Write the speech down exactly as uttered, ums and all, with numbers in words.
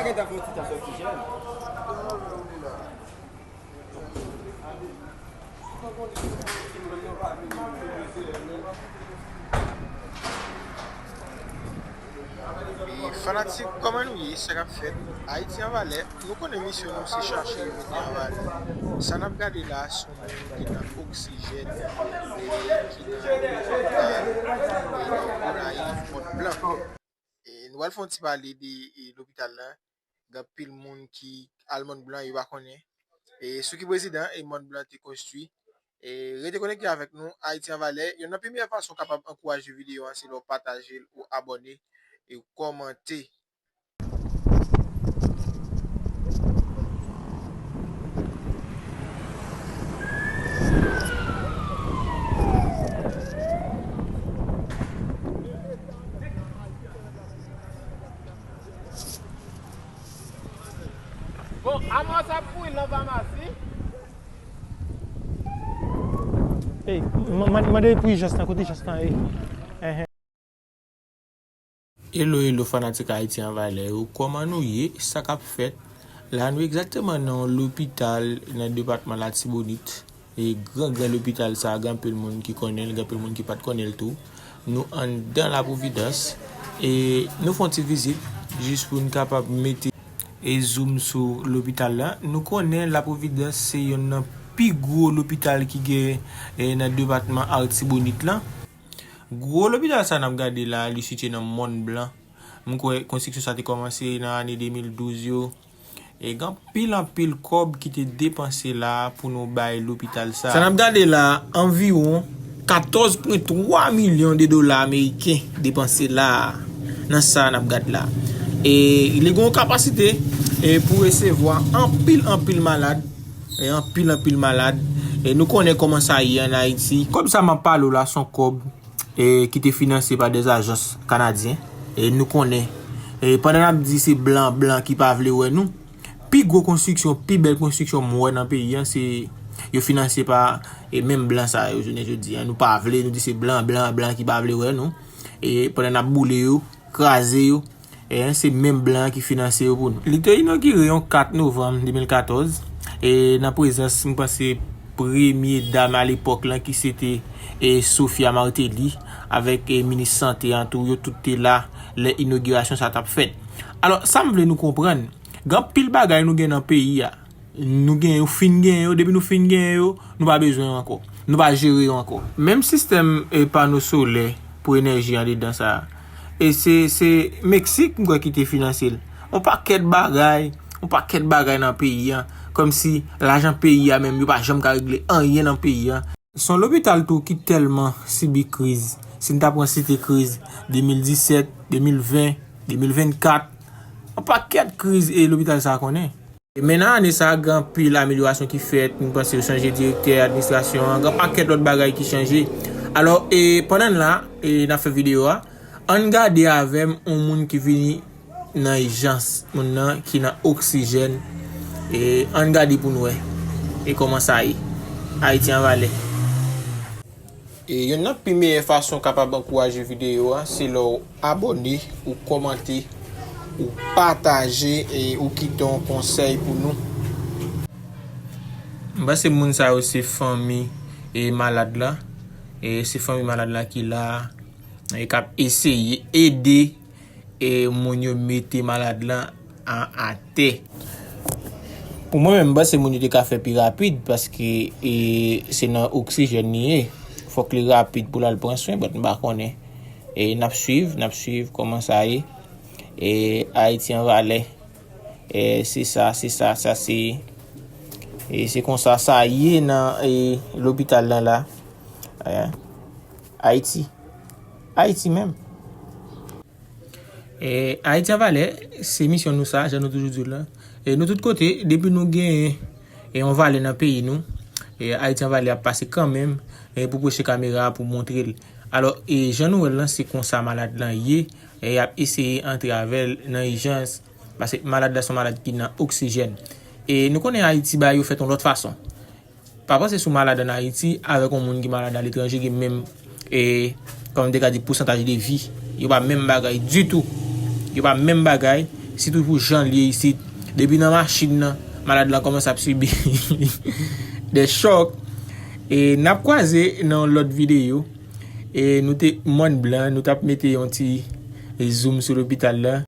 Gentan fè yon ti tas oksijèn. E fanatik, kòman nou ye? Sa k ap fèt? Ayiti an valè, nou konnen misyon nou se chache mete an valè. Sa n ap gade la, se yon moun ki nan oksijèn, e ki nan lopital, e nan Gonayiv, Mòn Blan. E nou pral fè yon ti pale de, e, lopital la. Gen anpil moun ki al Mòn Blan, yo pa konnen. E sou ki prezidan e Mòn Blan te konstwi. E rete konekte avèk nou, Ayiti an valè. Youn nan pi meyè fason w kapab ankouraje videyo a, se lè w pataje l, ou abòne, e w kòmante. Bon, Amos ap kouri nan famasi. Ey, m-, m-, mande pou ijans lan, kote ijans lan ye? Enhen. Hello, hello, fanatik Ayiti an valè yo. Kòman nou ye? Sa k ap fèt? La, nou egzakteman nan yon lopital nan depatman Latibonit. E gran, gran lopital sa a, gen anpil moun ki konnen l, gen anpil moun ki pa t konnen l tou. Nou anndan La Providence. E nou fè yon ti vizit, jis pou n kapab mete e zoom sou lopital la. Nou konnen La Providence se youn nan pi gwo lopital ki gen, e, nan depatman Artibonit lan. Gwo lopital sa n ap gade la, li sitiye nan Mòn Blan. M kwè konstriksyon sa te kòmanse nan ane de mil douz yo. E gen anpil, anpil kòb ki te depanse la pou nou bay lopital sa. Sa n ap gade la, anviwon katòz pwen twa milyon de dola ameriken depanse la, nan sa n ap gade la. E li gen yon kapasite, e, pou resevwa anpil, anpil malad. E anpil, anpil malad. E nou konnen kòman sa ye ann Ayiti. Kòb sa m ap pale w la, se yon kòb, e, ki te finanse pa dè ajans kanadyen. E nou konnen, e, pandan n ap di se blan, blan ki pa vle wè nou, pi gwo konstriksyon, pi bèl konstriksyon m wè nan peyi a, se yo finanse pa, e, menm blan sa yo, jounen jodi a. Nou pa vle, nou di se blan, blan, blan ki pa vle wè nou. E pandan n ap boule yo, kraze yo, e, se menm blan ki finanse yo pou nou. Li te inogire yon kat novanm de mil katòz, e nan prezans, m panse, premye dam alepòk lan, ki se te, e, Sophia Martelly, avèk, e, minis sante an tou, yo tout te la lè inogirasyon sa t ap fèt. Alò, sa m vle nou konprann, gen anpil bagay nou gen nan peyi a, nou gen yo, fin gen yo, depi nou fin gen yo, nou pa bezwen yo ankò. Nou pa jere yo ankò. Menm sistèm, e, pano solè pou enèji andedan sa a. E se, se Meksik, m kwè, ki te finanse l. Yon pakèt bagay, yon pakèt bagay nan peyi a. Kòmsi lajan peyi a menm, yo pa janm ka regle anyen nan peyi a. Se yon lopital tou ki tèlman sibi kriz. Si n ta pran site kriz de mil disèt, de mil ven, de mil vennkat, yon pakèt kriz e lopital sa a konnen. Men nan ane sa a, gen anpil amelyorasyon ki fèt. M panse yo chanje direktè administrasyon an, gen pakèt lòt bagay ki chanje. Alò, e, pandan n la, e, n ap fè videyo a, ann gade avè m yon moun ki vini nan ijans, moun nan ki nan oksijèn. E, ann gade pou n wè, e, kòman sa ye. Ayiti an valè. E youn nan pi meyè fason w kapab ankouraje videyo a, se lè w abòne, ou kòmante, ou pataje, e ou kite yon konsèy pou nou. M panse moun sa yo se fanmi, e, malad la. E se fanmi malad la ki la, e k ap eseye ede e moun yo mete malad lan an atè. Pou mwen menm, m panse moun yo te ka fè pi rapid, paske, e, se nan oksijèn li ye. Fòk li rapid pou l al pran swen, but m pa konnen. E n ap swiv, n ap swiv kòman sa ye. E Ayiti an valè. E se sa, se sa, sa se, e se konsa sa ye nan, e, lopital lan la. E, Ayiti. Ayiti menm. E, Ayiti an valè, se misyon nou sa, jan nou toujou di w lan. E nou tout kote, depi nou genyen, e, yon valè nan peyi nou, e, Ayiti an valè ap pase kanmenm, e, pou pwoche kamera a, pou montre l. Alò, e, jan nou wè l lan, se konsa malad lan ye, e, y ap eseye antre avè l nan ijans, paske malad la se yon malad ki nan oksijèn. E nou konnen Ayiti, bagay yo fèt yon lòt fason. Pa panse sou malad ann Ayiti avèk yon moun ki malad aletranje gen menm, e, kòm m te ka di, pousantaj de vi. Yo pa menm bagay ditou. Yo pa menm bagay. Sitou pou jan l ye isit. Depi nan machin nan, malad lan kòmanse ap sibi de chòk. E n ap kwaze nan yon lòt videyo. E nou te Mòn Blan, nou t ap mete yon ti zoom sou lopital la.